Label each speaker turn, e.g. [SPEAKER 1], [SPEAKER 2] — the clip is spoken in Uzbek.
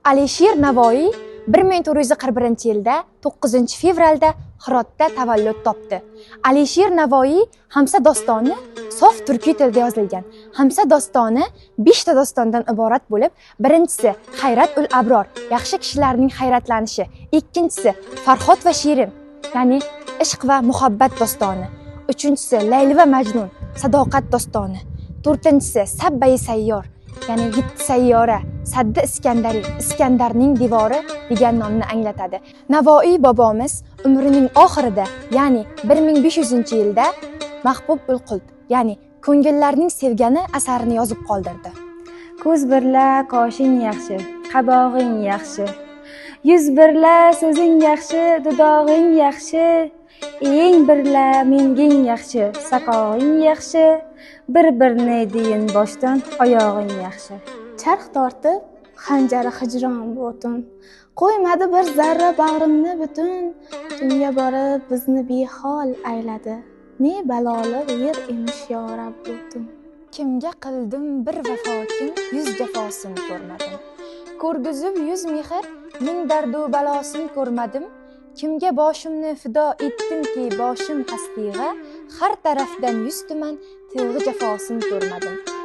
[SPEAKER 1] Alisher Navoiy 1441-yilda 9-fevralda Hirotda tavallud topdi. Alisher Navoiy Hamsa dostoni sof turkiy tilda yozilgan. Hamsa dostoni 5 ta dostondan iborat bo'lib, birinchisi Hayrat ul abror, yaxshi kishilarning hayratlanishi, ikkinchisi Farhod va Shirin, ya'ni ishq va muhabbat dostoni, uchinchisi Layli va Majnun, sadoqat dostoni, to'rtinchisi Sabbai sayyor, ya'ni yetti sayyora, Saddi Iskandariy, Iskandarning devori degan nomni anglatadi. Navoiy bobomiz umrining oxirida, ya'ni 1500-yilda Mahbub ul Qulb, ya'ni ko'ngillarning sevgani asarini yozib qoldirdi.
[SPEAKER 2] Ko'z birla qoshing yaxshi, qabog'ing yaxshi. Yuz birla so'zing yaxshi, dudog'ing yaxshi. Eng birla menging yaxshi, saqog'ing yaxshi. Bir birni deyin boshdan oyog'ing yaxshi.
[SPEAKER 3] Charx tortib xanjari hijron bu o'tin, qo'ymadi bir zarra bag'rimni butun. Tunga borib bizni behol ayladi, ne baloli yer emish, yo rab, bu tun.
[SPEAKER 1] Kimga qildim bir vafo kim, yuz jafosin ko'rmadim. Ko'rgizib yuz mehr, ming dardu balosin ko'rmadim. Kimga boshimni fido etdimki, boshim qasdig'a, har tarafdan yuz tuman tig'i jafosin ko'rmadim.